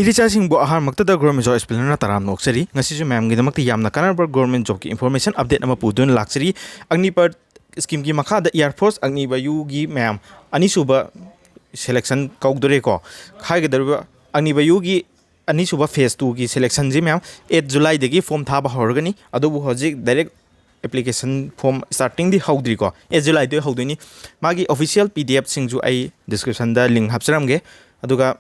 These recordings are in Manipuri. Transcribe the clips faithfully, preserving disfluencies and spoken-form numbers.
ꯏꯆꯤꯜ ꯏꯅꯥꯎꯁꯤꯡꯕꯨ ꯑꯍꯥꯟꯕꯃꯛꯇꯗ Government Job Explainer ꯅ ꯇꯔꯥꯝꯅ ꯑꯣꯛꯆꯔꯤ꯫ ꯉꯁꯤꯁꯨ ꯃꯌꯥꯝꯒꯤꯗꯃꯛꯇ ꯌꯥꯝꯅ ꯀꯥꯟꯅꯕ government job ꯀꯤ information update ꯑꯃ ꯄꯨꯗꯨꯅ ꯂꯥꯛꯆꯔꯤ꯫ ꯑꯒꯅꯤꯄꯠ scheme ꯒꯤ ꯃꯈꯥꯗ Air Force, ꯑꯒꯅꯤ ꯚꯥꯌꯨꯒꯤ ꯃꯌꯥꯝ ꯑꯅꯤꯁꯨꯕ selection ꯀꯧꯗꯣꯔꯦꯀꯣ꯫ ꯍꯥꯏꯒꯗꯧꯔꯤꯕ ꯑꯒꯅꯤ ꯚꯥꯌꯨꯒꯤ ꯑꯅꯤꯁꯨꯕ phase two ꯒꯤ selection ꯁꯤ ꯃꯌꯥꯝ eight July ꯗꯒꯤ form ꯊꯥꯕ ꯍꯧꯔꯒꯅꯤ꯫ ꯑꯗꯨꯕꯨ ꯍꯧꯖꯤꯛ direct application form starting ꯗꯤ ꯍꯧꯗ꯭ꯔꯤꯀꯣ, eight July ꯗꯒꯤ ꯍꯧꯗꯣꯏꯅꯤ꯫ ꯃꯥꯒꯤ official P D F ꯁꯤꯡꯁꯨ ꯑꯩ description ꯗ link ꯍꯥꯞꯆꯔꯝꯒꯦ꯫ ꯑꯗꯨꯒ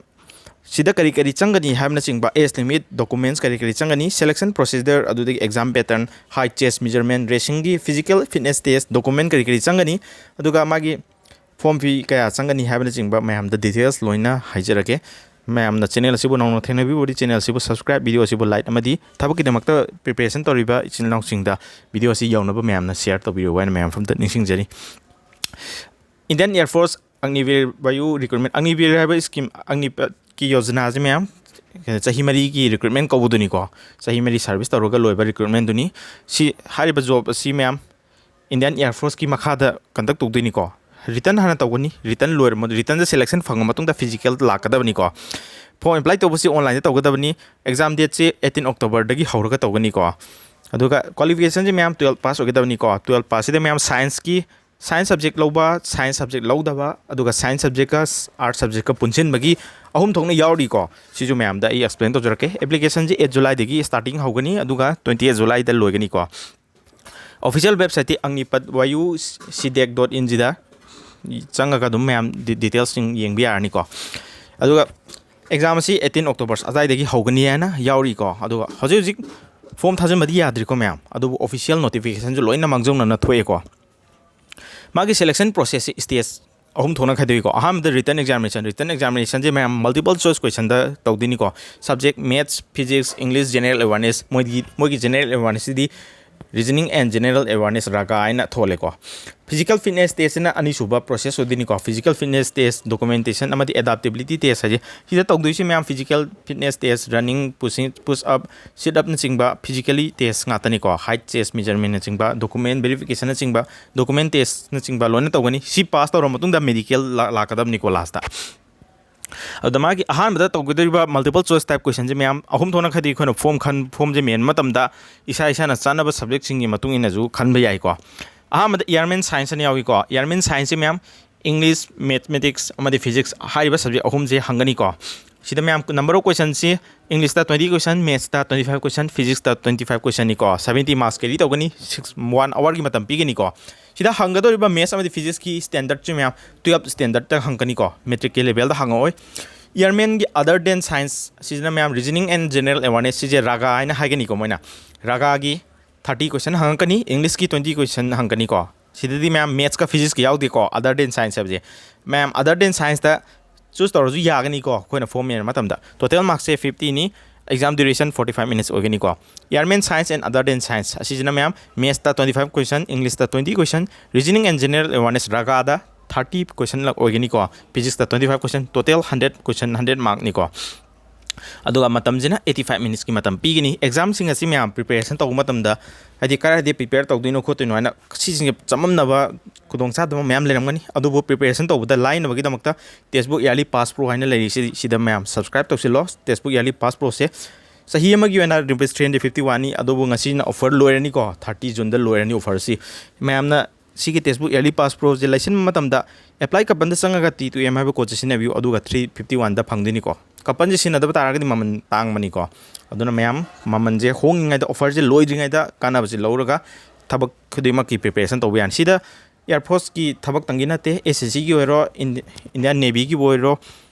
ꯁꯤꯗ ꯀꯔꯤ ꯀꯔꯤ ꯆꯪꯒꯅꯤ ꯍꯥꯏꯕꯅꯆꯤꯡꯕ, age limit, documents ꯀꯔꯤ ꯀꯔꯤ ꯆꯪꯒꯅꯤ, selection procedure, ꯑꯗꯨꯗꯒꯤ exam pattern, height, chest measurement, dressing ꯒꯤ physical fitness test, document ꯀꯔꯤ ꯀꯔꯤ ꯆꯪꯒꯅꯤ, ꯑꯗꯨꯒ ꯃꯥꯒꯤ form fee ꯀꯌꯥ ꯆꯪꯒꯅꯤ ꯍꯥꯏꯕꯅꯆꯤꯡꯕ ꯃꯌꯥꯝꯗ details ꯂꯣꯏꯅ ꯍꯥꯏꯖꯔꯒꯦ꯫ ꯃꯌꯥꯝꯅ channel ꯑꯁꯤꯕꯨ ꯅꯧꯅ ꯊꯦꯡꯅꯕꯤꯕ ꯑꯣꯏꯔꯗꯤ channel ꯑꯁꯤꯕꯨ subscribe, video ꯑꯁꯤꯕꯨ like ꯑꯃꯗꯤ ꯊꯕꯛꯀꯤꯗꯃꯛꯇ preparation ꯇꯧꯔꯤꯕ ꯏꯆꯤꯜ ꯏꯅꯥꯎꯁꯤꯡꯗ video ꯑꯁꯤ ꯌꯧꯅꯕ ꯃꯌꯥꯝꯅ share ꯇꯧꯕꯤꯌꯨ ꯍꯥꯏꯅ ꯃꯌꯥꯝ ꯃꯐꯝꯗ ꯅꯤꯡꯁꯤꯡꯖꯔꯤ꯫ Indian Air Force Agniveer Vayu Recruitment, Agniveer ꯍꯥꯏꯕ scheme, ꯑꯒꯅꯤꯄꯠꯀꯤ ꯌꯣꯖꯅꯥꯁꯦ ꯃꯌꯥꯝ ꯆꯍꯤ ꯃꯔꯤꯒꯤ recruitment ꯀꯧꯕꯗꯨꯅꯤꯀꯣ꯫ ꯆꯍꯤ ꯃꯔꯤ service ꯇꯧꯔꯒ ꯂꯣꯏꯕ recruitment ꯗꯨꯅꯤ꯫ ꯁꯤ ꯍꯥꯏꯔꯤꯕ job ꯑꯁꯤ ꯃꯌꯥꯝ Indian Air Force ꯀꯤ ꯃꯈꯥꯗ conduct ꯇꯧꯗꯣꯏꯅꯤꯀꯣ꯫ Written ꯍꯥꯟꯅ ꯇꯧꯒꯅꯤ, written ꯂꯣꯏꯔ ꯃ-, written ꯗ selection ꯐꯪꯉ ꯃꯇꯨꯡꯗ physical ꯂꯥꯛꯀꯗꯕꯅꯤꯀꯣ꯫ Form apply ꯇꯧꯕꯁꯤ online ꯗ ꯇꯧꯒꯗꯕꯅꯤ꯫ Exam date ꯁꯤ eighteen October ꯗꯒꯤ ꯍꯧꯔꯒ ꯇꯧꯒꯅꯤꯀꯣ꯫ ꯑꯗꯨꯒ qualification ꯁꯤ ꯃꯌꯥꯝ twelve pass ꯑꯣꯏꯒꯗꯕꯅꯤꯀꯣ꯫ Twelve pass ꯁꯤꯗ ꯃꯌꯥꯝ science ꯀꯤ, science subject ꯂꯧꯕ, science subject ꯂꯧꯗꯕ, ꯑꯗꯨꯒ science subject ꯀ arts subject ꯀ ꯄꯨꯟꯁꯤꯟꯕꯒꯤ ꯑꯍꯨꯝ ꯊꯣꯛꯅ ꯌꯥꯎꯔꯤꯀꯣ꯫ ꯁꯤꯁꯨ ꯃꯌꯥꯝꯗ ꯑꯩ explain ꯇꯧꯖꯔꯛꯀꯦ꯫ Application ꯁꯤ eight July ꯗꯒꯤ starting ꯍꯧꯒꯅꯤ, ꯑꯗꯨꯒ twenty eight July the ꯂꯣꯏꯒꯅꯤꯀꯣ꯫ Official website T Agnipath Vayu C D E C dot in ꯁꯤꯗ ꯆꯪꯉꯒ ꯑꯗꯨꯝ ꯃꯌꯥꯝ ꯗꯤ-, details ꯁꯤꯡ ꯌꯦꯡꯕ ꯌꯥꯔꯅꯤꯀꯣ꯫ ꯑꯗꯨꯒ exam ꯑꯁꯤ eighteen October ꯑꯗꯨꯋꯥꯏꯗꯒꯤ ꯍꯧꯒꯅꯤ ꯍꯥꯏꯅ ꯌꯥꯎꯔꯤꯀꯣ꯫ ꯑꯗꯨꯒ ꯍꯧꯖꯤꯛ ꯍꯧꯖꯤꯛ form ꯊꯥꯖꯤꯟꯕꯗꯤ ꯌꯥꯗ꯭ꯔꯤꯀꯣ ꯃꯌꯥꯝ, ꯑꯗꯨꯕꯨ official notification ꯁꯨ ꯂꯣꯏꯅ ꯃꯥꯡꯖꯧꯅꯅ ꯊꯣꯛꯑꯦꯀꯣ꯫ ꯃꯥꯒꯤ selection process ꯁꯤ stage ꯑꯍꯨꯝ ꯊꯣꯛꯅ ꯈꯥꯏꯗꯣꯛꯏꯀꯣ꯫ ꯑꯍꯥꯟꯕꯗ written examination, written examination ꯁꯦ ꯃꯌꯥꯝ multiple choice question ꯗ ꯇꯧꯗꯣꯏꯅꯤꯀꯣ꯫ Subject maths, physics, English, general awareness, ꯃꯣꯏꯒꯤ, ꯃꯣꯏꯒꯤ general awareness CD reasoning and general awareness ꯔꯒ ꯍꯥꯏꯅ ꯊꯣꯜꯂꯦꯀꯣ꯫ Physical fitness test ꯁꯤꯅ ꯑꯅꯤꯁꯨꯕ process ꯑꯣꯏꯗꯣꯏꯅꯤꯀꯣ꯫ Physical fitness test, documentation ꯑꯃꯗꯤ adaptability test ꯍꯥꯏꯁꯦ ꯁꯤꯗ ꯇꯧꯗꯣꯏꯁꯦ ꯃꯌꯥꯝ physical fitness test, running, pushing, push up, sit up ꯅꯆꯤꯡꯕ physically test ꯉꯥꯛꯇꯅꯤꯀꯣ꯫ Height, chest measurement ꯅꯆꯤꯡꯕ, document verification ꯅꯆꯤꯡꯕ, document test ꯅꯆꯤꯡꯕ ꯂꯣꯏꯅ ꯇꯧꯒꯅꯤ꯫ ꯁꯤ pass ꯇꯧꯔ ꯃꯇꯨꯡꯗ medical ꯂꯥ-, ꯂꯥꯛꯀꯗꯕꯅꯤꯀꯣ last ꯇ꯫ ꯑꯗꯨꯗ ꯃꯥꯒꯤ ꯑꯍꯥꯟꯕꯗ ꯇꯧꯒꯗꯧꯔꯤꯕ multiple choice type questionꯁꯦ ꯃꯌꯥꯝ ꯑꯍꯨꯝ ꯊꯣꯛꯅ ꯈꯟꯗꯤ ꯑꯩꯈꯣꯏꯅ ꯐꯣꯝ ꯈꯟ ꯐꯣꯝꯁꯦ ꯃꯦꯟꯕ ꯃꯇꯝꯗ ꯏꯁꯥ ꯏꯁꯥꯅ ꯆꯥꯟꯅꯕ subjectꯁꯤꯡꯒꯤ ꯃꯇꯨꯡ ꯏꯟꯅꯁꯨ ꯈꯟꯕ ꯌꯥꯏꯀꯣ꯫ ꯑꯍꯥꯟꯕꯗ Earman Science ꯑꯅ ꯌꯥꯎꯏꯀꯣ꯫ Earman Scienceꯁꯦ ꯃꯌꯥꯝ English, Mathematics ꯑꯃꯗꯤ Physics ꯍꯥꯏꯔꯤꯕ subject ꯑꯍꯨꯝꯁꯦ ꯍꯪꯒꯅꯤꯀꯣ꯫ ꯁꯤꯗ ꯃꯌꯥꯝ number of questionꯁꯤ Englishꯇ twenty question, Mathsꯇ twenty five question, Physicsꯇ twenty five questionꯅꯤꯀꯣ꯫ Seventy marks carry ꯇꯧꯒꯅꯤ, six one hourꯒꯤ ꯃꯇꯝ ꯄꯤꯒꯅꯤꯀꯣ꯫ ꯁꯤꯗ ꯍꯪꯒꯗꯧꯔꯤꯕ Maths ꯑꯃꯗꯤ Physicsꯀꯤ standardꯁꯤ ꯃꯌꯥꯝ twelve standardꯇ ꯍꯪꯒꯅꯤꯀꯣ, matricꯀꯤ levelꯗ ꯍꯪꯉꯛꯑꯣꯏ꯫ Earmanꯒꯤ Other Than Science ꯁꯤꯁꯤꯅ ꯃꯌꯥꯝ Reasoning and General Awareness, ꯁꯤꯁꯦ ꯔꯥꯒꯥ ꯍꯥꯏꯅ ꯍꯥꯏꯒꯅꯤꯀꯣ꯫ ꯃꯣꯏꯅ ꯔꯥꯒꯥꯒꯤ thirty question ꯍꯪꯉꯛꯀꯅꯤ, Englishꯀꯤ twenty question ꯍꯪꯉꯛꯀꯅꯤꯀꯣ꯫ ꯁꯤꯗꯗꯤ ꯃꯌꯥꯝ Mathsꯀ Physicsꯀ ꯌꯥꯎꯗꯦꯀꯣ, Other Than Science ꯍꯥꯏꯕꯁꯦ꯫ ꯃꯌꯥꯝ Other Than Scienceꯇ choose ꯇꯧꯔꯁꯨ ꯌꯥꯒꯅꯤꯀꯣ, ꯑꯩꯈꯣꯏꯅ ꯐꯣꯝ ꯃꯦꯟꯕ ꯃꯇꯝꯗ꯫ Total marksꯁꯦ fiftyꯅꯤ, exam duration forty five minutes ꯑꯣꯏꯒꯅꯤꯀꯣ꯫ Earman Science and Other Than Science ꯑꯁꯤꯁꯤꯅ ꯃꯌꯥꯝ Mathsꯇ twenty five question, Englishꯇ twenty question, Reasoning and General Awareness ꯔꯥꯒꯥꯗ thirty question ꯂꯛ ꯑꯣꯏꯒꯅꯤꯀꯣ, Physicsꯇ twenty five question, total hundred question, hundred markꯅꯤꯀꯣ꯫ ꯑꯗꯨꯒ ꯃꯇꯝꯁꯤꯅ eighty five minutesꯀꯤ ꯃꯇꯝ ꯄꯤꯒꯅꯤ꯫ Examꯁꯤꯡ ꯑꯁꯤ ꯃꯌꯥꯝ preparation ꯇꯧꯕ ꯃꯇꯝꯗ, ꯍꯥꯏꯗꯤ ꯀꯗꯥꯏꯗ prepare ꯇꯧꯗꯣꯏꯅꯣ ꯈꯣꯠꯇꯣꯏꯅꯣ ꯍꯥꯏꯅ ꯁꯤꯁꯤꯡꯁꯦ ꯆꯃꯝꯅꯕ, ꯈꯨꯗꯣꯡꯆꯥꯗꯕ ꯃꯌꯥꯝ ꯂꯩꯔꯝꯒꯅꯤ꯫ ꯑꯗꯨꯕꯨ preparation ꯇꯧꯕꯗ ꯂꯥꯏꯅꯕꯒꯤꯗꯃꯛꯇ Textbook Yearly Pass Pro ꯍꯥꯏꯅ ꯂꯩꯔꯤꯁꯤ, ꯁꯤꯗ ꯃꯌꯥꯝ subscribe ꯇꯧꯁꯤꯜꯂꯣ꯫ Textbook Yearly Pass Proꯁꯦ ꯆꯍꯤ ꯑꯃꯒꯤ ꯑꯣꯏꯅ rupees three hundred fifty oneꯅꯤ, ꯑꯗꯨꯕꯨ ꯉꯁꯤꯅ offer ꯂꯣꯏꯔꯅꯤꯀꯣ, thirty Juneꯗ ꯂꯣꯏꯔꯅꯤ offerꯁꯤ꯫ ꯃꯌꯥꯝꯅ ꯁꯤꯒꯤ Textbook Yearly Pass Proꯁꯦ ꯂꯩꯁꯤꯟꯕ ꯃꯇꯝꯗ apply coupon ꯗ ꯆꯪꯉꯒ T two M ꯍꯥꯏꯕ code ꯁꯦ ꯁꯤꯖꯤꯟꯅꯕꯤꯌꯨ, ꯑꯗꯨꯒ three fifty oneꯗ ꯐꯪꯗꯣꯏꯅꯤꯀꯣ꯫ Coupon ꯁꯦ ꯁꯤꯖꯤꯟꯅꯗꯕ ꯇꯥꯔꯒꯗꯤ ꯃꯃꯜ ꯇꯥꯡꯕꯅꯤꯀꯣ꯫ ꯑꯗꯨꯅ ꯃꯌꯥꯝ ꯃꯃꯜꯁꯦ ꯍꯣꯡꯉꯤꯉꯩꯗ, offer ꯁꯦ ꯂꯣꯏꯗ꯭ꯔꯤꯉꯩꯗ ꯀꯥꯟꯅꯕꯁꯦ ꯂꯧꯔꯒ ꯊꯕꯛ ꯈꯨꯗꯤꯡꯃꯛꯀꯤ preparation ꯇꯧꯕ ꯌꯥꯅꯤ꯫ ꯁꯤꯗ Air Forceꯀꯤ ꯊꯕꯛꯇꯪꯒꯤ ꯅꯠꯇꯦ, S S C ꯒꯤ ꯑꯣꯏꯔꯣ, Indi-, Indian Navyꯒꯤꯕꯨ ꯑꯣꯏꯔꯣ,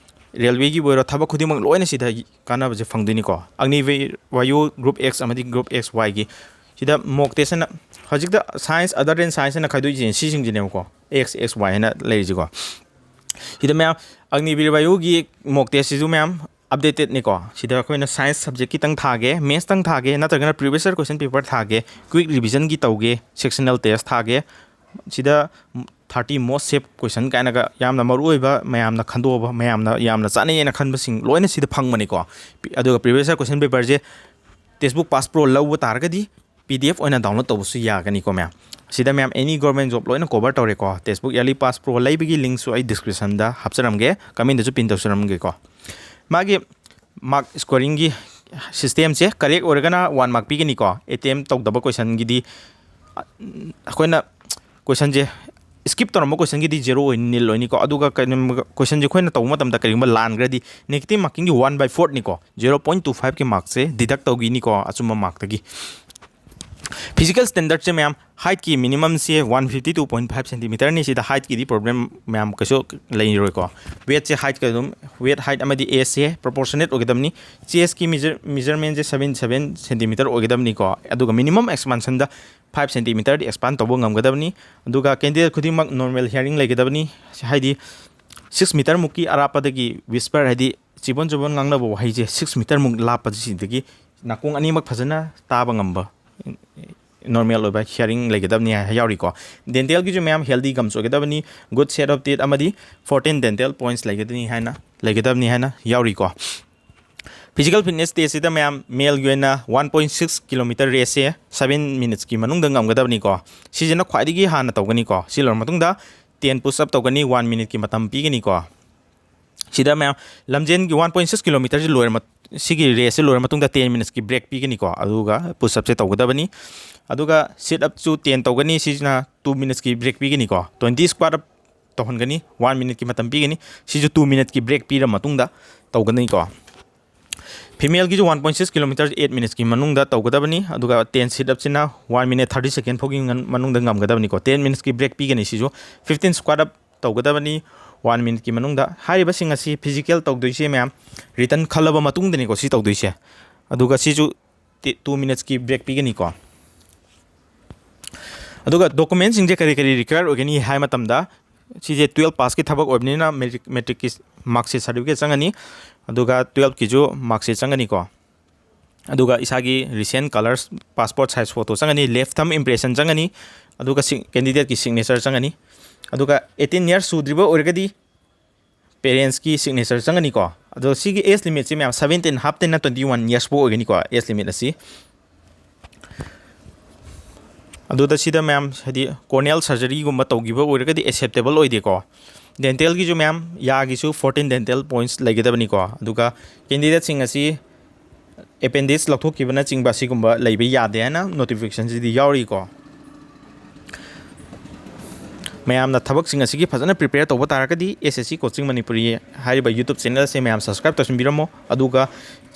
railwayꯒꯤꯕꯨ ꯑꯣꯏꯔꯣ, ꯊꯕꯛ ꯈꯨꯗꯤꯡꯃꯛ ꯂꯣꯏꯅ ꯁꯤꯗ ꯀꯥꯟꯅꯕꯁꯦ ꯐꯪꯗꯣꯏꯅꯤꯀꯣ꯫ Agni Vi-, Vayu Group X ꯑꯃꯗꯤ Group X Yꯒꯤ ꯁꯤꯗ mock test ꯍꯥꯏꯅ, ꯍꯧꯖꯤꯛꯇ Science, Other Than Science ꯍꯥꯏꯅ ꯈꯥꯏꯗꯣꯛꯏꯁꯦ ꯁꯤꯁꯤꯡꯁꯤꯅꯦꯕꯀꯣ, X, X, Y ꯍꯥꯏꯅ ꯂꯩꯔꯤꯁꯤꯀꯣ꯫ ꯁꯤꯗ ꯃꯌꯥꯝ Agni Veer Vayuꯒꯤ mock test ꯁꯤꯁꯨ ꯃꯌꯥꯝ updated ꯅꯤꯀꯣ꯫ ꯁꯤꯗ ꯑꯩꯈꯣꯏꯅ Science subject ꯈꯤꯇꯪ ꯊꯥꯒꯦ, Maths ꯇꯪ ꯊꯥꯒꯦ, ꯅꯠꯇ꯭ꯔꯒꯅ previous year question paper ꯊꯥꯒꯦ, quick revision ꯒꯤ ꯇꯧꯒꯦ, sectional test ꯊꯥꯒꯦ, ꯁꯤꯗ thirty most safe question ꯀꯥꯏꯅꯒ ꯌꯥꯝꯅ ꯃꯔꯨꯑꯣꯏꯕ, ꯃꯌꯥꯝꯅ ꯈꯟꯗꯣꯛꯑꯕ, ꯃꯌꯥꯝꯅ ꯌꯥꯝꯅ ꯆꯥꯅꯩꯅ ꯈꯟꯕꯁꯤꯡ ꯂꯣꯏꯅ ꯁꯤꯗ ꯐꯪꯕꯅꯤꯀꯣ꯫ ꯄꯤ-, ꯑꯗꯨꯒ previous year question paper ꯁꯦ Textbook Pass Pro ꯂꯧꯕ ꯇꯥꯔꯒꯗꯤ P D F ꯑꯣꯏꯅ download ꯇꯧꯕꯁꯨ ꯌꯥꯒꯅꯤꯀꯣ ꯃꯌꯥꯝ꯫ ꯁꯤꯗ ꯃꯌꯥꯝ any government job ꯂꯣꯏꯅ cover ꯇꯧꯔꯦꯀꯣ꯫ Textbook Yearly Pass Pro ꯂꯩꯕꯒꯤ link ꯁꯨ ꯑꯩ description ꯗ ꯍꯥꯞꯆꯔꯝꯒꯦ, comment ꯇꯁꯨ pin ꯇꯧꯖꯔꯝꯒꯦꯀꯣ꯫ ꯃꯥꯒꯤ mark scoring ꯒꯤ system ꯁꯦ correct ꯑꯣꯏꯔꯒꯅ one mark ꯄꯤꯒꯅꯤꯀꯣ꯫ Attempt ꯇꯧꯗꯕ question ꯒꯤꯗꯤ, ꯑ, ꯑꯩꯈꯣꯏꯅ question ꯁꯦ skip ꯇꯧꯔꯝꯕ question ꯒꯤꯗꯤ zero ꯑꯣꯏ, nil ꯑꯣꯏꯅꯤꯀꯣ꯫ ꯑꯗꯨꯒ ꯀꯩꯅꯣ, question ꯁꯦ ꯑꯩꯈꯣꯏꯅ ꯇꯧꯕ ꯃꯇꯝꯗ ꯀꯔꯤꯒꯨꯝꯕ ꯂꯥꯟꯈ꯭ꯔꯗꯤ negative marking ꯒꯤ one by four ꯅꯤꯀꯣ, zero point two five ꯀꯤ mark ꯁꯦ deduct ꯇꯧꯈꯤꯅꯤꯀꯣ ꯑꯆꯨꯝꯕ mark ꯇꯒꯤ꯫ Physical standard ꯁꯦ ꯃꯌꯥꯝ height ꯀꯤ minimum ꯁꯦ one fifty two point five centimeter ꯅꯤ꯫ ꯁꯤꯗ height ꯀꯤꯗꯤ problem ꯃꯌꯥꯝ ꯀꯩꯁꯨ ꯂꯩꯔꯣꯏꯀꯣ꯫ Weight ꯁꯦ height ꯀ ꯑꯗꯨꯝ, weight, height ꯑꯃꯗꯤ age ꯁꯦ proportionate ꯑꯣꯏꯒꯗꯕꯅꯤ꯫ Chest ꯀꯤ measure, measurement ꯁꯦ seven seven centimeter ꯑꯣꯏꯒꯗꯕꯅꯤꯀꯣ꯫ ꯑꯗꯨꯒ minimum expansion ꯗ five centimeter ꯗꯤ expand ꯇꯧꯕ ꯉꯝꯒꯗꯕꯅꯤ꯫ ꯑꯗꯨꯒ candidate ꯈꯨꯗꯤꯡꯃꯛ normal hearing ꯂꯩꯒꯗꯕꯅꯤ꯫ ꯍꯥꯏꯗꯤ six meter ꯃꯨꯛꯀꯤ ꯑꯔꯥꯞꯄꯗꯒꯤ whisper, ꯍꯥꯏꯗꯤ ꯆꯤꯕꯣꯟ ꯆꯤꯕꯣꯟ ꯉꯥꯡꯅꯕ ꯋꯥꯍꯩꯁꯦ six meter ꯃꯨꯛ ꯂꯥꯞꯄꯁꯤꯗꯒꯤ ꯅꯥꯀꯣꯡ ꯑꯅꯤꯃꯛ ꯐꯖꯅ ꯇꯥꯕ ꯉꯝꯕ, normal ꯑꯣꯏꯕ hearing ꯂꯩꯒꯗꯕꯅꯤ ꯍꯥꯏ ꯌꯥꯎꯔꯤꯀꯣ꯫ Dental ꯒꯤꯁꯨ ꯃꯌꯥꯝ healthy gums ꯑꯣꯏꯒꯗꯕꯅꯤ, good set of teeth ꯑꯃꯗꯤ fourteen dental points ꯂꯩꯒꯗꯕꯅꯤ ꯍꯥꯏꯅ, ꯂꯩꯒꯗꯕꯅꯤ ꯍꯥꯏꯅ ꯌꯥꯎꯔꯤꯀꯣ꯫ Physical fitness test ꯁꯤꯗ ꯃꯌꯥꯝ male ꯒꯤ ꯑꯣꯏꯅ one point six kilometer race ꯁꯦ seven minutes ꯀꯤ ꯃꯅꯨꯡꯗ ꯉꯝꯒꯗꯕꯅꯤꯀꯣ꯫ ꯁꯤꯁꯤꯅ ꯈ꯭ꯋꯥꯏꯗꯒꯤ ꯍꯥꯟꯅ ꯇꯧꯒꯅꯤꯀꯣ꯫ ꯁꯤ ꯂꯣꯏꯔ ꯃꯇꯨꯡꯗ ten push up ꯇꯧꯒꯅꯤ, one minute ꯀꯤ ꯃꯇꯝ ꯄꯤꯒꯅꯤꯀꯣ꯫ ꯁꯤꯗ ꯃꯌꯥꯝ ꯂꯝꯖꯦꯟꯒꯤ one point six kilometer ꯁꯤ ꯂꯣꯏꯔ ꯃꯠ-, ꯁꯤꯒꯤ race ꯁꯤ ꯂꯣꯏꯔ ꯃꯇꯨꯡꯗ ten minutes ꯀꯤ break ꯄꯤꯒꯅꯤꯀꯣ꯫ ꯑꯗꯨꯒ push up ꯁꯦ ꯇꯧꯒꯗꯕꯅꯤ꯫ ꯑꯗꯨꯒ sit up ꯁꯨ ten ꯇꯧꯒꯅꯤ, ꯁꯤꯁꯤꯅ two minutes ꯀꯤ break ꯄꯤꯒꯅꯤꯀꯣ꯫ Twenty squat up ꯇꯧꯍꯟꯒꯅꯤ, one minute ꯀꯤ ꯃꯇꯝ ꯄꯤꯒꯅꯤ꯫ ꯁꯤꯁꯨ two minute ꯀꯤ break ꯄꯤꯔ ꯃꯇꯨꯡꯗ ꯇꯧꯒꯅꯤꯀꯣ꯫ Female ꯒꯤꯁꯨ one point six kilometer eight minutes ꯀꯤ ꯃꯅꯨꯡꯗ ꯇꯧꯒꯗꯕꯅꯤ꯫ ꯑꯗꯨꯒ ten sit up ꯁꯤꯅ one minute thirty second ꯐꯥꯎꯒꯤ ꯉꯟ-, ꯃꯅꯨꯡꯗ ꯉꯝꯒꯗꯕꯅꯤꯀꯣ꯫ Ten minutes ꯀꯤ break ꯄꯤꯒꯅꯤ꯫ ꯁꯤꯁꯨ fifteen squat up ꯇꯧꯒꯗꯕꯅꯤ one minute ꯀꯤ ꯃꯅꯨꯡꯗ꯫ ꯍꯥꯏꯔꯤꯕꯁꯤꯡ ꯑꯁꯤ physical ꯇꯧꯗꯣꯏꯁꯦ ꯃꯌꯥꯝ written ꯈꯜꯂꯕ ꯃꯇꯨꯡꯗꯅꯤꯀꯣ ꯁꯤ ꯇꯧꯗꯣꯏꯁꯦ꯫ ꯑꯗꯨꯒ ꯁꯤꯁꯨ ꯇꯤ-, two minutes ꯀꯤ break ꯄꯤꯒꯅꯤꯀꯣ꯫ ꯑꯗꯨꯒ document ꯁꯤꯡꯁꯦ ꯀꯔꯤ ꯀꯔꯤ require ꯑꯣꯏꯒꯅꯤ ꯍꯥꯏ ꯃꯇꯝꯗ, ꯁꯤꯁꯦ twelve pass ꯀꯤ ꯊꯕꯛ ꯑꯣꯏꯕꯅꯤꯅ matric, matric ꯀꯤ mark sheet certificate ꯆꯪꯒꯅꯤ, ꯑꯗꯨꯒ twelve ꯀꯤꯁꯨ mark sheet ꯆꯪꯒꯅꯤꯀꯣ꯫ ꯑꯗꯨꯒ ꯏꯁꯥꯒꯤ recent colour passport size photo ꯆꯪꯒꯅꯤ, left thumb impression ꯆꯪꯒꯅꯤ, ꯑꯗꯨꯒ ꯁꯤ-, candidate ꯀꯤ signature ꯆꯪꯒꯅꯤ꯫ ꯑꯗꯨꯒ eighteen years ꯁꯨꯗ꯭ꯔꯤꯕ ꯑꯣꯏꯔꯒꯗꯤ parents ꯀꯤ signature ꯆꯪꯒꯅꯤꯀꯣ꯫ ꯑꯗꯣ ꯁꯤꯒꯤ age limit ꯁꯤ ꯃꯌꯥꯝ seventeen half ꯇꯩꯅ twenty one years ꯐꯥꯎ ꯑꯣꯏꯒꯅꯤꯀꯣ, age limit ꯑꯁꯤ꯫ ꯑꯗꯨꯗ ꯁꯤꯗ ꯃꯌꯥꯝ ꯍꯥꯏꯗꯤ corneal surgeryꯒꯨꯝꯕ ꯇꯧꯈꯤꯕ ꯑꯣꯏꯔꯒꯗꯤ acceptable ꯑꯣꯏꯗꯦꯀꯣ꯫ Dentalꯒꯤꯁꯨ ꯃꯌꯥꯝ ꯌꯥꯒꯤꯁꯨ fourteen dental points ꯂꯩꯒꯗꯕꯅꯤꯀꯣ꯫ ꯑꯗꯨꯒ candidateꯁꯤꯡ ꯑꯁꯤ appendix ꯂꯧꯊꯣꯛꯈꯤꯕꯅꯆꯤꯡꯕ ꯑꯁꯤꯒꯨꯝꯕ ꯂꯩꯕ ꯌꯥꯗꯦ ꯍꯥꯏꯅ notificationꯁꯤꯗꯤ ꯌꯥꯎꯔꯤꯀꯣ꯫ ꯃꯌꯥꯝꯅ ꯊꯕꯛꯁꯤꯡ ꯑꯁꯤꯒꯤ ꯐꯖꯅ prepare ꯇꯧꯕ ꯇꯥꯔꯒꯗꯤ S S C Coaching Manipuri ꯍꯥꯏꯔꯤꯕ YouTube channelꯁꯦ ꯃꯌꯥꯝ subscribe ꯇꯧꯁꯤꯟꯕꯤꯔꯝꯃꯣ꯫ ꯑꯗꯨꯒ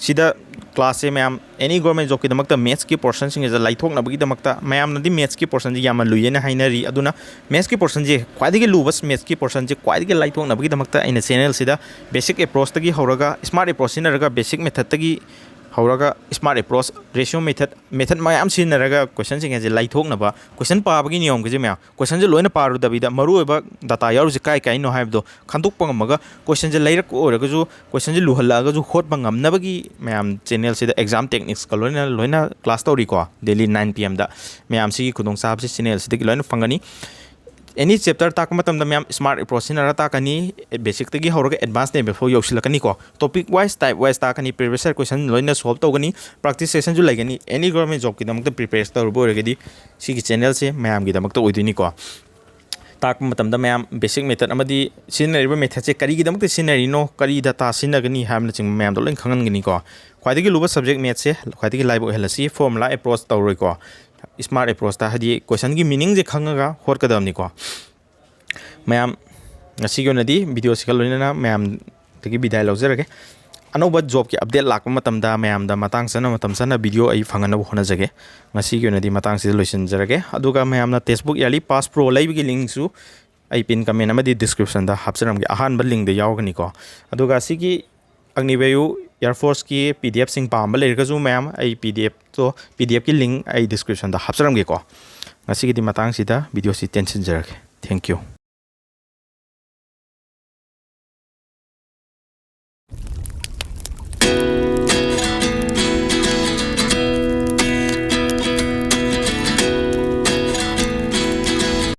ꯁꯤꯗ classꯁꯦ ꯃꯌꯥꯝ any government jobꯀꯤꯗꯃꯛꯇ mathsꯀꯤ portionꯁꯤꯡ ꯑꯁꯦ ꯂꯥꯏꯊꯣꯛꯅꯕꯒꯤꯗꯃꯛꯇ ꯃꯌꯥꯝꯅꯗꯤ mathsꯀꯤ portionꯁꯦ ꯌꯥꯝꯅ ꯂꯨꯏꯌꯦꯅ ꯍꯥꯏꯅꯔꯤ꯫ ꯑꯗꯨꯅ mathsꯀꯤ portionꯁꯦ ꯈ꯭ꯋꯥꯏꯗꯒꯤ ꯂꯨꯕ mathsꯀꯤ portionꯁꯦ ꯈ꯭ꯋꯥꯏꯗꯒꯤ ꯂꯥꯏꯊꯣꯛꯅꯕꯒꯤꯗꯃꯛꯇ ꯑꯩꯅ channelꯁꯤꯗ basic approachꯇꯒꯤ ꯍꯧꯔꯒ smart approach ꯁꯤꯖꯤꯟꯅꯔꯒ basic methodꯇꯒꯤ ꯍꯧꯔꯒ smart approach, ratio method, method ꯃꯌꯥꯝ ꯁꯤꯖꯤꯟꯅꯔꯒ questionꯁꯤꯡ ꯑꯁꯦ ꯂꯥꯏꯊꯣꯛꯅꯕ, question ꯄꯥꯕꯒꯤ ꯅꯤꯌꯣꯝꯒꯤꯁꯦ ꯃꯌꯥꯝ questionꯁꯦ ꯂꯣꯏꯅ ꯄꯥꯔꯨꯗꯕꯤꯗ ꯃꯔꯨꯑꯣꯏꯕ data ꯌꯥꯎꯔꯤꯁꯦ ꯀꯥꯏ ꯀꯥꯏꯅꯣ ꯍꯥꯏꯕꯗꯣ ꯈꯟꯗꯣꯛꯄ ꯉꯝꯃꯒ questionꯁꯦ ꯂꯩꯔꯛꯄ ꯑꯣꯏꯔꯒꯁꯨ questionꯁꯦ ꯂꯨꯍꯜꯂꯛꯑꯒꯁꯨ ꯍꯣꯠꯄ ꯉꯝꯅꯕꯒꯤ ꯃꯌꯥꯝ channelꯁꯤꯗ exam techniquesꯀ ꯂꯣꯏꯅ ꯂꯣꯏꯅ class ꯇꯧꯔꯤꯀꯣ꯫ Daily nine P Mꯗ ꯃꯌꯥꯝꯁꯤꯒꯤ ꯈꯨꯗꯣꯡꯆꯥꯕꯁꯤ channelꯁꯤꯗꯒꯤ ꯂꯣꯏꯅ ꯐꯪꯒꯅꯤ꯫ Any chapter ꯇꯥꯛꯄ ꯃꯇꯝꯗ ꯃꯌꯥꯝ smart approach ꯁꯤꯖꯤꯟꯅꯔꯒ ꯇꯥꯛꯀꯅꯤ꯫ Basicꯇꯒꯤ ꯍꯧꯔꯒ advance level ꯐꯥꯎ ꯌꯧꯁꯤꯜꯂꯛꯀꯅꯤꯀꯣ꯫ Topic wise, type wise ꯇꯥꯛꯀꯅꯤ, previous year question ꯂꯣꯏꯅ solve ꯇꯧꯒꯅꯤ, practice sessionꯁꯨ ꯂꯩꯒꯅꯤ꯫ Any government jobꯀꯤꯗꯃꯛꯇ prepare ꯇꯧꯔꯨꯕ ꯑꯣꯏꯔꯒꯗꯤ ꯁꯤꯒꯤ channelꯁꯦ ꯃꯌꯥꯝꯒꯤꯗꯃꯛꯇ ꯑꯣꯏꯗꯣꯏꯅꯤꯀꯣ꯫ ꯇꯥꯛꯄ ꯃꯇꯝꯗ ꯃꯌꯥꯝ basic method ꯑꯃꯗꯤ ꯁꯤꯖꯤꯟꯅꯔꯤꯕ methodꯁꯦ ꯀꯔꯤꯒꯤꯗꯃꯛꯇ ꯁꯤꯖꯤꯟꯅꯔꯤꯅꯣ, ꯀꯔꯤ data ꯁꯤꯖꯤꯟꯅꯒꯅꯤ ꯍꯥꯏꯕꯅꯆꯤꯡꯕ ꯃꯌꯥꯝꯗꯣ ꯂꯣꯏꯅ ꯈꯪꯍꯟꯒꯅꯤꯀꯣ꯫ ꯈ꯭ꯋꯥꯏꯗꯒꯤ ꯂꯨꯕ subject mathsꯁꯦ ꯈ꯭ꯋꯥꯏꯗꯒꯤ ꯂꯥꯏꯕ ꯑꯣꯏꯍꯜꯂꯁꯤ, formula approach ꯇꯧꯔꯣꯏꯀꯣ꯫ Smart approachꯇ ꯍꯥꯏꯗꯤ questionꯒꯤ meaningꯁꯦ ꯈꯪꯉꯒ ꯍꯣꯠꯀꯗꯕꯅꯤꯀꯣ꯫ ꯃꯌꯥꯝ ꯉꯁꯤꯒꯤ ꯑꯣꯏꯅꯗꯤ videoꯁꯤꯒ ꯂꯣꯏꯅꯅ ꯃꯌꯥꯝꯗꯒꯤ ꯕꯤꯗꯥꯏ ꯂꯧꯖꯔꯒꯦ꯫ ꯑꯅꯧꯕ jobꯀꯤ update ꯂꯥꯛꯄ ꯃꯇꯝꯗ ꯃꯌꯥꯝꯗ ꯃꯇꯥꯡ ꯆꯥꯅ ꯃꯇꯝ ꯆꯥꯅ video ꯑꯩ ꯐꯪꯍꯟꯅꯕ ꯍꯣꯠꯅꯖꯒꯦ꯫ ꯉꯁꯤꯒꯤ ꯑꯣꯏꯅꯗꯤ ꯃꯇꯥꯡꯁꯤꯗ ꯂꯣꯏꯁꯤꯟꯖꯔꯒꯦ꯫ ꯑꯗꯨꯒ ꯃꯌꯥꯝꯅ Textbook Yearly Pass Pro ꯂꯩꯕꯒꯤ linkꯁꯨ ꯑꯩ pin comment ꯑꯃꯗꯤ descriptionꯗ ꯍꯥꯞꯆꯔꯝꯒꯦ꯫ ꯑꯍꯥꯟꯕ linkꯗ ꯌꯥꯎꯒꯅꯤꯀꯣ꯫ ꯑꯗꯨꯒ ꯁꯤꯒꯤ Agniveer Air Forceꯀꯤ PDFꯁꯤꯡ ꯄꯥꯝꯕ ꯂꯩꯔꯒꯁꯨ ꯃꯌꯥꯝ ꯑꯩ PDFꯇꯣ, PDFꯀꯤ link ꯑꯩ descriptionꯗ ꯍꯥꯞꯆꯔꯝꯒꯦꯀꯣ꯫ ꯉꯁꯤꯒꯤꯗꯤ ꯃꯇꯥꯡꯁꯤꯗ videoꯁꯤ ꯇꯦꯟꯁꯤꯟꯖꯔꯒꯦ꯫ Thank you꯫